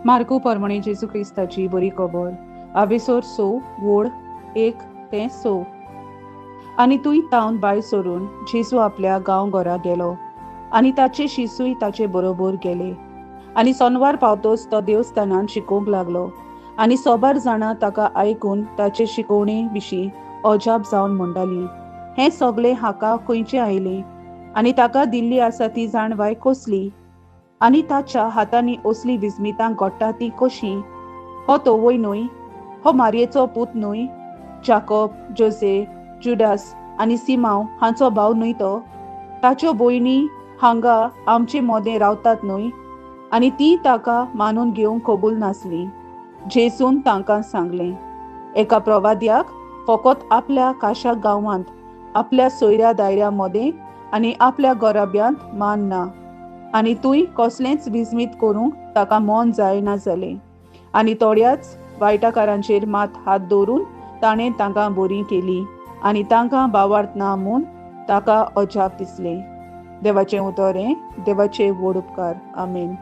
मार्कू परमणे जेजू क्रिस्ताची बरी खबर आवेसोर 6 वोड 1 ते 6. आनी तूंय तावन भायर सरून जेजू आपल्या गांव घरा गेलो आनी ताचे शिसूय ताचे बरोबर गेले. आनी सोनवार पावतोच तो देवस्थानान शिकोवंक लागलो आनी सोबार जाणां ताका आयकून ताचे शिकोवणे विशीं अजाप जावन म्हणटाली, हें सगळें हाका खंयचें आयलें आनी ताका दिल्ली आसा ती जाणवाय कसली आनी ताच्या हातांनी असली विस्मितां घडटा ती कशी? हो तोवय न्हय, हो मारयेचो पूत न्हय, जाकोब, जोसे, जुडास आनी सिमांव हांचो भाव न्हय तो? ताच्यो भयणी हांगा आमचे मोदें रावतात न्हय? आनी ती ताका मानून घेवंक कबूल नासली. जेजून तांकां सांगलें, एका प्रवाद्याक फकत आपल्या काशा गांवांत, आपल्या सोयऱ्या दायऱ्या मदें आनी आपल्या घराब्यांत मान ना. आनी तूंय कसलेंच विस्मीत करूंक ताका मन जायना जालें. आनी थोड्याच वायटाकारांचेर मात हात दवरून ताणें तांकां बरी केली आनी तांकां बावार्थ ना म्हूण ताका अजाप दिसलें. देवाचें उतर हें, देवाचे व्हड उपकार. आमेन.